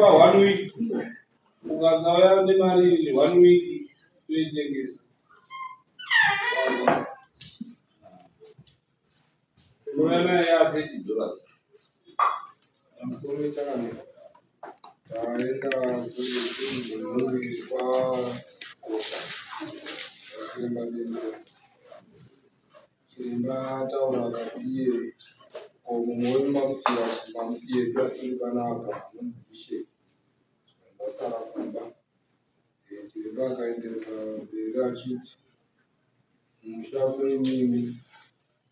Tinokupa one week. Ukasauya nemari one week toitengesa. Unouya nayo ya $30. Pamusoro yechakamira taenda kumhuri kwaGoka Chiremba Dendera. Chiremba ataura akati iye ko mumwe wenyu mamusiya mamusiyepi asiri panapa anonzi Bishop ndasara kumba. Chiremba akaenderera mberi achiti mumusha menyu imi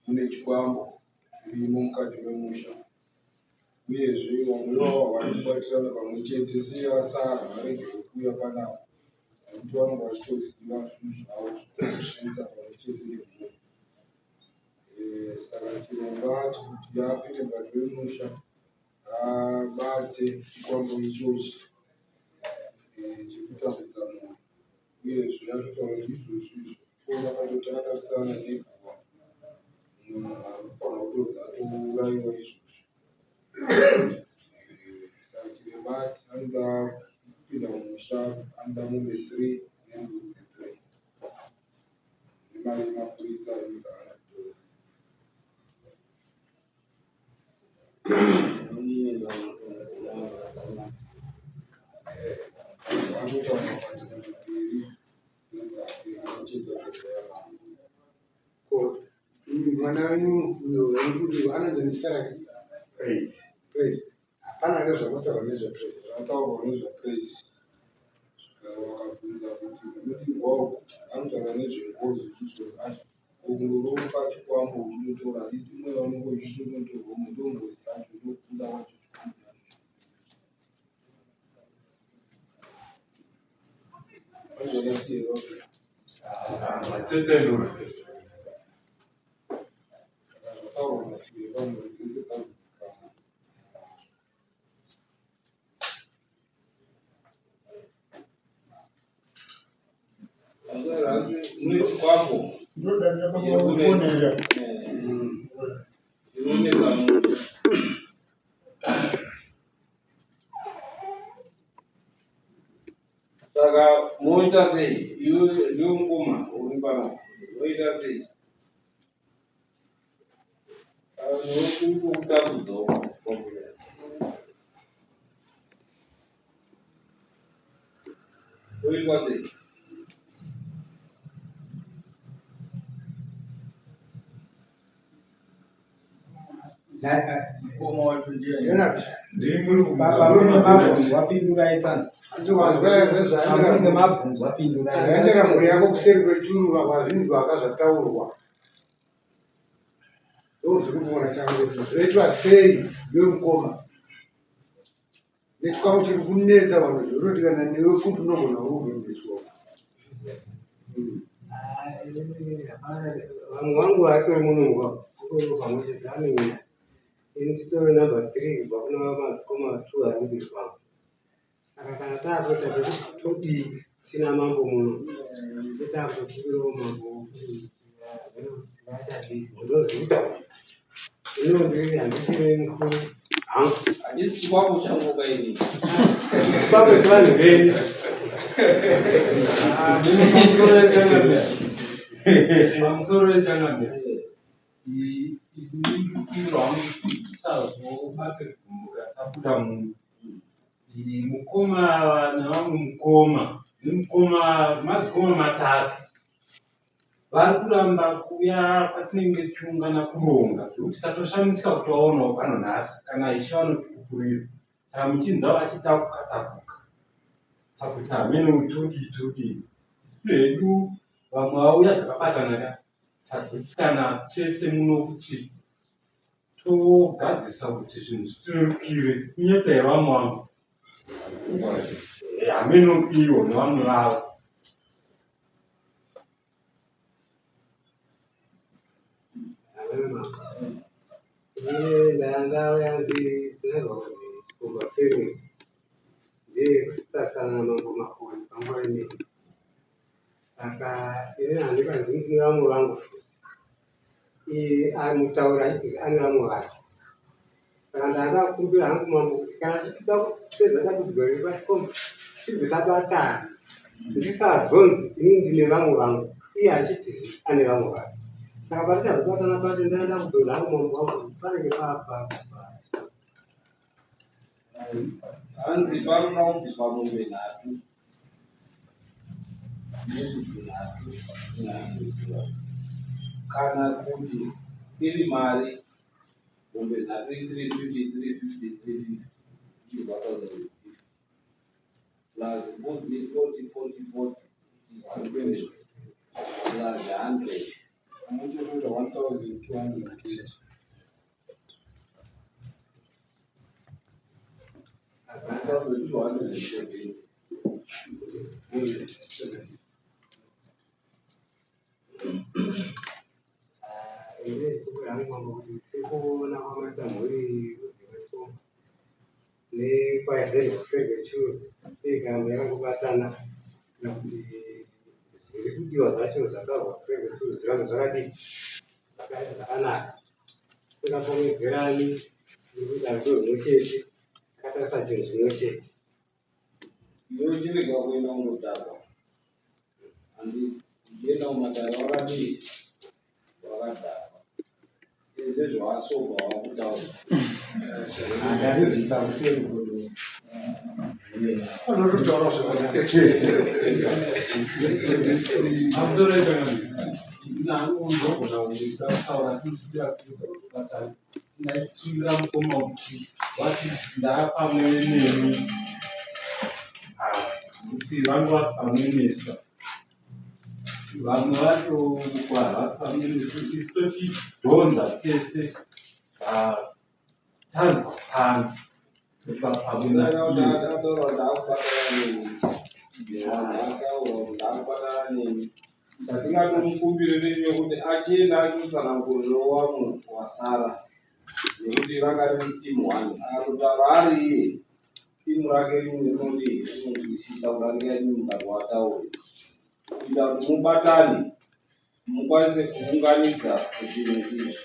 mune chikwambo chirimo mukati memusha uyezve vamwe ivavo havadi kubatirana pamwe chete seyasara varegere kuuya panapa nekuti vanenge vachitoziva zvinhu zvavo zvakusvitsa pamwe chete nemhuri. Saka chiremba ati kuti apinde mukati memusha abate chikwambo ichochi chekutambudza munhu uyezve atotaura kuti izvozvi izvi kuona patoti akatarisana neguva mumwe munhu anofanira kutonzi atourayiwa izvozvi. Saka chiremba ati anoda kupinda mumusha anoda mombe 3 nembudzi 3 nemari yemapurisa inonzi haana kutora. Mwana wenyu uyo wekuti anonzi nezita rake Praise. Praise. Hapana here zvakataurwa nezvaPraise? Zvakataurwa nezvaPraise vakabvunza kuti unodirwa uku anotaura nezvengozi zvichizvo Kungoropa chikwambo uchinotora handiti mweya unenge uchitonotorwa umo ndongozi yacho ndokubuda kwacho chikwambo chacho. Zvakasiyana. Tsetsenura. Saka zvataurwa nachiremba mhuri dzese dzagutsikana. Mune chikwambo chinonetsa munhu. Saka moita sei iwe ndiwe mukoma uri panapa moita sei? Oitwa sei? Zvaendera mhuri yako kuseri kwechuru vazvinzwa akazvataurwa. Ndozviri kuona changu kuti zvoitwa sei iwe mukoma nechikamu chiri kunetsa vanhu zvekutoti kana newe futi unogona kutonetswa. Vamwe vangu vatori munhu pamwe chete anouya ini titori number three kubva kuna madzikoma two ari kumberi kwangu. Saka kana takuita zvekuti todii tina mambo muno totakutokumbirawo mambo kuti ndozviita inonzi handisiri mukuru hangu. Handisi chikwambo changu kaini. Chikwambo chevanhu venyu. Pamusoro yechangamire. Iro hangu tisazobate gumbo tabuda muno. Mukoma nevamwe mukoma nemukoma madzikoma matatu vari kuramba kuuya kwatinenge tichiungana kuronga zvekuti tatoshamisika kuti vaonawo pano nhasi kana ishe vanotipupurira saka muchinza vachiita kukatapuka pakuti hameno todii todii isu hedu vamwe vauya zvakabatana ka tagutsikana tese muno kuti togadzirisa kuti zvinhu zvitirerukire kunyepa here vamwe vangu hameno ivo nevamwe vavo. Ndangauya ndinazwa kuti chikomba family ndiye kusitarisana namambo Makoni panguva ineyi. Saka ini handikanzi ndine vamwe vangu futi. Mutauri achiti ane vamwe vake. Saka ndanga kumbira hangu mambo kuti Kana tichida kupedza dambudziko riri pachikomba, tibve tabatana. Ndisazonzi ini ndine vamwe vangu, iye achiti ane vamwe vake. Saka patichazobatana pacho ndaenda kudonha hangu mambo wangu panenge papa. Hanzi panoda kubviswa mombe nhatu nembudzi nhatu nhatu kana kuti iri mari mombe nhatu i350 350 350 ichibva 1050 plus mbudzi 40 40 40 120 plus 100 Pamwe chete toita 1220. 1214. Ini chikumbiro hangu mambo kuti sekuona kwamaita mhuri yechikomba nekwaizenge kuseri kwechuru ikambo yakangobatana kana kuti zviri kudiwa zvacho zvataurwa kuseri kwechuru zvirambe zvakadii zvakanaka tisingapomedzerani nekuita rudo rumwe chete takatarisa chinhu chimwe chete. Iwe uchirega kuenda kundodhakwa handi uchienda kumatare wakadii wakadhakwa izvezvi wasobva wakutaura. Ndaribvisa kuseri godo. Anototaura zvakanaka. Ndogona kuda kutaura sindiakubatana ndaitsiura mukoma kuti wati ndaapamwe nemi kuti vange vasi pamwe nesu vamwe vacho uko havasi pamwe nesu isu tochidhonza tese tanzwa pano topa pamwe naiye. Ataura ndakubatana nemi nevanhu ataura ndakubatana nemi ndatingatomukumbire neyekuti achienda achitsanangurira wamwe wasara nekuti vanga riri timu one akatotaura ari iye timu rake rimwe rinoti rinonzwisisa kudarika imi mukati watauri kuita kuti mubatane mukwanise kuunganidza zvinhu izvi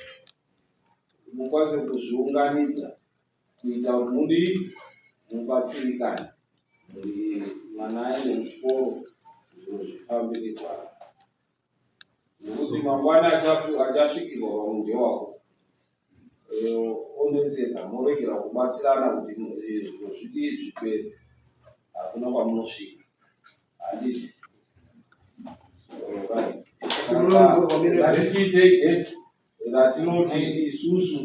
mukwanise kuzviunganidza kuita kuti mudii mubatsirikane muri mwana aende kuchikoro zviro zvifambe negwara nekuti mangwana achasvikirwa pamwe ndewako onetseka moregera kubatsirana kuti zviro zvidii zvipere hakuna kwamunosvika handiti? Ngatichiisei date ratinoti isusu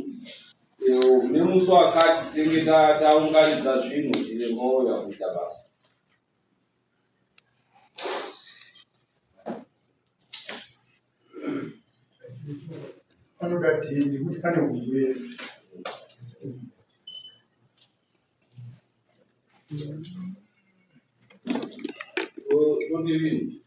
nemusi wakati tinenge taunganidza zvinhu chiremba ouya kuita basa. Panoda dhindi kuti pane hurwere. Toti rini?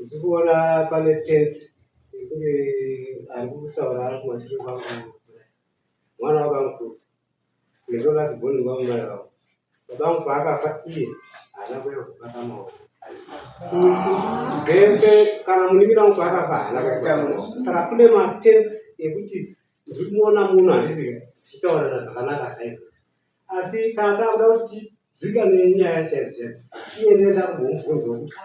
Ndikuona pane tense yekuti ari kutaura ari kumashure kwangu mwana wabamukuru ndiro last born wamai vangu. Baba vangu paakafa iye haana kuuya kuzobata maoko zvese kana munin'ina wangu paakafa haana kuuya kuzobata maoko. Saka kune matense ekuti ndiri kumuona muno handiti tichitaurirana zvakanaka saizvozvo asi kana takuda kuti tidzika nenyaya chaidzo chaidzo iye ndiye ndakumbomubvunzawo kuti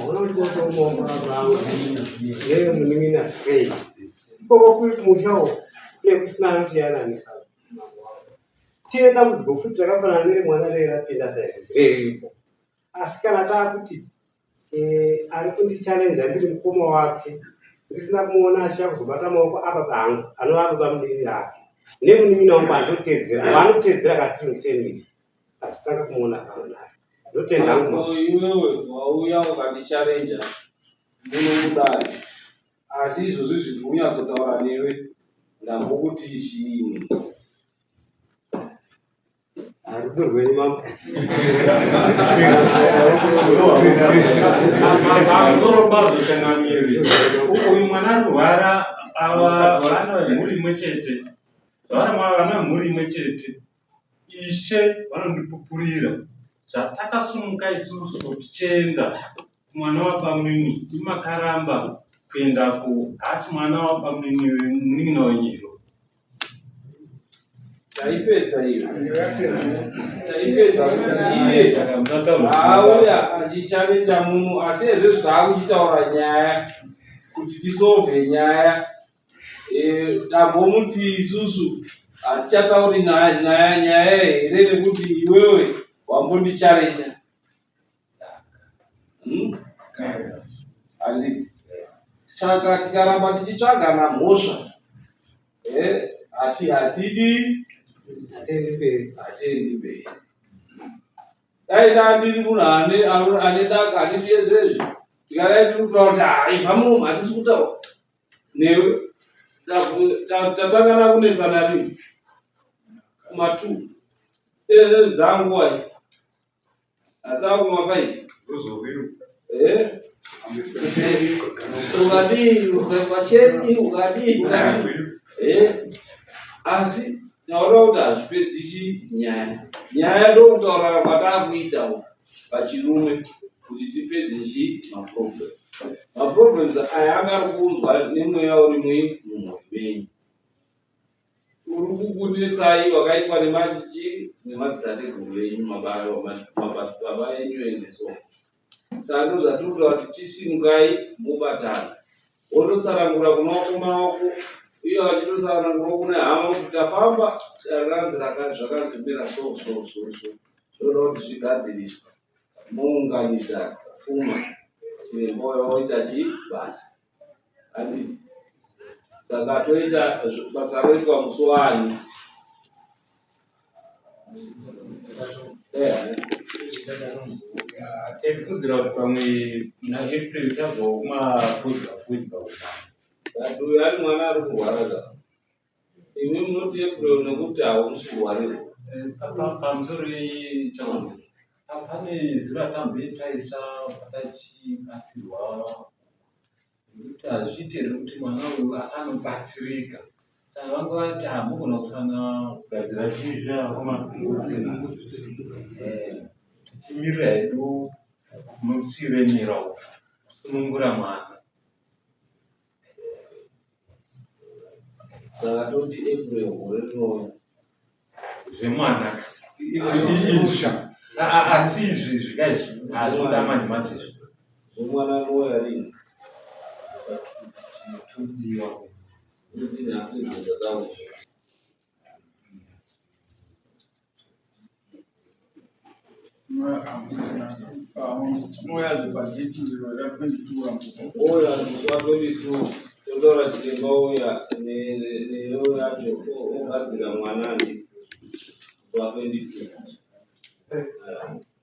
hauna kundikotomuomba vangu neye munin'ina sei ikoko kuri kumushawo kune kusina anotiyananisa tine dambudziko futi rakafanana neremwana ree rapinda saizvozvi riripo asi kana taakuti ari kundichallenja ndiri mukoma wake ndisina kumuona achiya kuzobata maoko apa pangu anova baba mudiki rake nemunin'ina wangu andotedzera vanotedzera katiri mufamily tazotanga kumuona pano nhasi ndotenda hangu Ko iwewe wauya ukandicharenja muno mudare asi izvozvi zviri kunyatsotaura newe ndambokuti chiini? Rudo rwenyu mambo. Pamusoro pazvo changamire, uyu mwana arwara ava vana vemhuri imwe chete vana vana mhuri imwe chete ishe vanondipupurira zvatakasumuka isusu tichienda kumwana wabamwini imakaramba Kuenda ku haasi mwana wabamunin'ina wenyu iro. Taipedza iyo, taipedza iye auya achichave chamunhu, asi ezvezvi taakuchitaura nyaya kuti tisolve nyaya. Tambomuti isusu hatichatauri nyaya here nekuti iwewe wambondicharecha. Handiti saka tikaramba tichitsvaga namhosva, hatidi Hatiendi mberi. Hatiendi mberi. Dai ndandiri munhu ane daka, handiti ezvezvi tikadai tiri kutaura kuti, "Ah, ibva munomu, hatisi kutaura newe." Tatangana kunetsana rini? Kuma2 ezvezvi dzanguva iyi, asi akuma5. Ukadii ukapacheni, ukadii ukadii, asi taura kuti hazvipedzi nyaya. Nyaya ndokutaura kwataakuita uku pachirume kuti tipedze chi maproblem. Maproblems aya anga ari kuunzwa nemweya uri mumwoyo menyu, uri kukunetsai, wakaitwa nemachichi nemadzitateguru enyu, mababa enyu ende. So saka ndo zvatiri kutaura kuti chisimukai mubatana, wototsanangura kuna vakomana wako, uye vachitotsanangura kune hama kuti tafamba, rakanzi zvakanzimira so so so so, zvoda kuti zvigadziriswe. Mounganidza pfuma, chiremba uya oita chii basa, handiti? Saka toita basa roitwa musi wani? Taifungidzira kuti pamwe muna April tabvawo kumafodya fodya. But uyu ari mwana ari kurwara ka. Imi munoti April nekuti haumusi kurwarirwa. Pamusoro chama pane zuva tambe taisa patachibatsirwa, nekuti hazviiti here kuti mwana uyu asanobatsirika. Saka vanga vati hamugona kusana kugadzira chii zviakoma, tichimirira hedu kunotiremera uku kusunungura mwana. Saka toti April gore rinouya. Zvemwana izvi, asi izvi zvikaizvi hazvinoda manje manje izvi. Zvemwana anouya rini? Todiwa. Kuti nhasi zvataura. Tinouya zvepadate ra 22 rambo. Ouya musi wa 22, totaura chiremba ouya neyo yacho, ogadzira mwana, handiti? Wa 22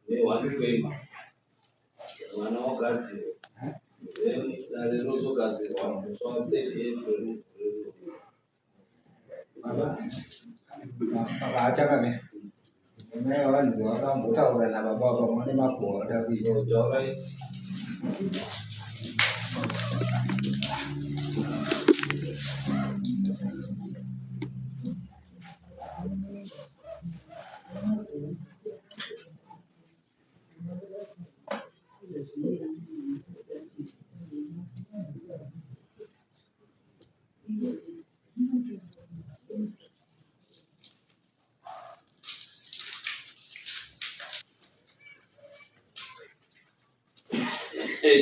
ne120 mwana wagadzirwa, then dare rozogadzirwa musi wa30 April. Baba achangamira, mai vanzi vakambotaura nababa pamwe nemakuhwa vada kuita. Taurai.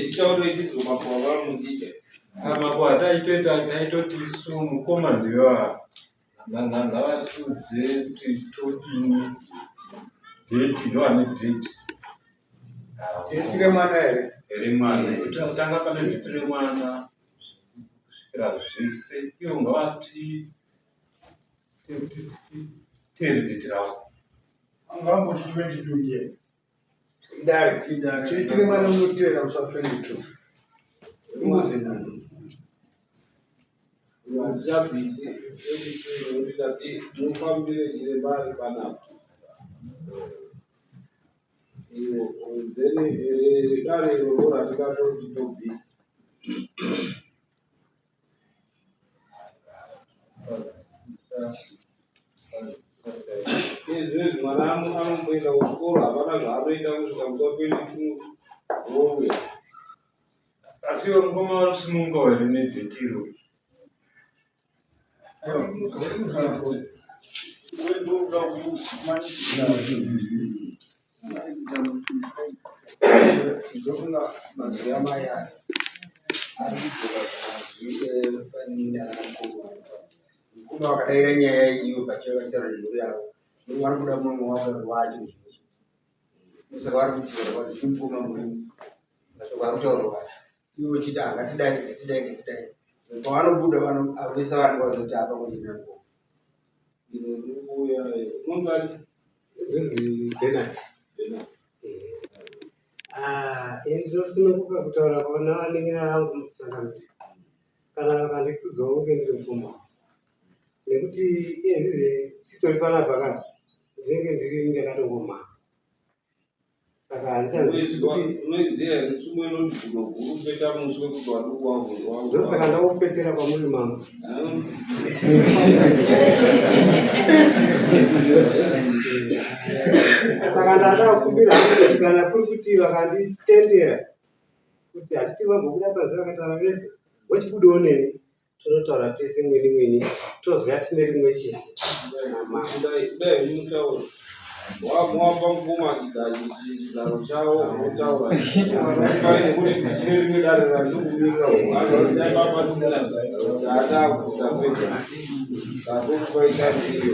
Titaure tizwe makuhwa vamuchiita. Makuhwa taitoita, taitoti isu mukoma ndiva ngavatiudze kuti todini, date ndoane date. Date remwana here? Remwana, tanga pane date remwana kusvikira zvese ivo ngavati tere date ravo. Angamboti 22 ndiye. Dare date remwana unotera musi wa 22, imbudzi nhando. Hatichabvisi 22 nekuti tati mufambire chiremba ari panapa iyo, then dare iroro ratingatoti tobvisa. Izvezvi mwana anomboenda kuchikoro, hapana zvaanoita kusvika musi wa 22 wouya. Asi iwe mukoma vari kusununga here nedhetiro? Ndofunga mazwi amai aya ari kudzoka mazwi epanina namukoma. Mukoma vakadaira nyaya iyo pachavaisana nemhuri yavo. Vari kuda mumwe wavo wacho saka vari kudzora kuti mukoma muri mashoko ari kutaurwa ivo vachiti ah, ngatidai ngatidai ngatidai pavanobuda vanoavisa vanhu vazoti apa muchina mukoma. Ndonzi Bernard. Ah, ini ndinosununguka kutaura kwaona vanin'ina vangu mukusanganira kana vakandikudzawo kunge ndiri mukoma wavo nekuti iye titori panapa ka ndinenge ndiri ndakatongomhanya saka handichanzwisisi kuti unoiziva here tsumo inoti gudo guru peta muswe kuti waduku wavhunzwa ndosaka ndakupetera kwamuri mambo. Saka ndakakumbira kuti kana kuri kuti vakanditendera kuti hatiti vambobuda panze vakataura vese vochibudawo neni tonotaura tese mwini mwini tozouya tine rimwe chete dai mutaura wapa mukoma chigaro chavo unotaura chine rimwe dare randikumirira dai papasina taatakuta kwega tatokupaita iyo.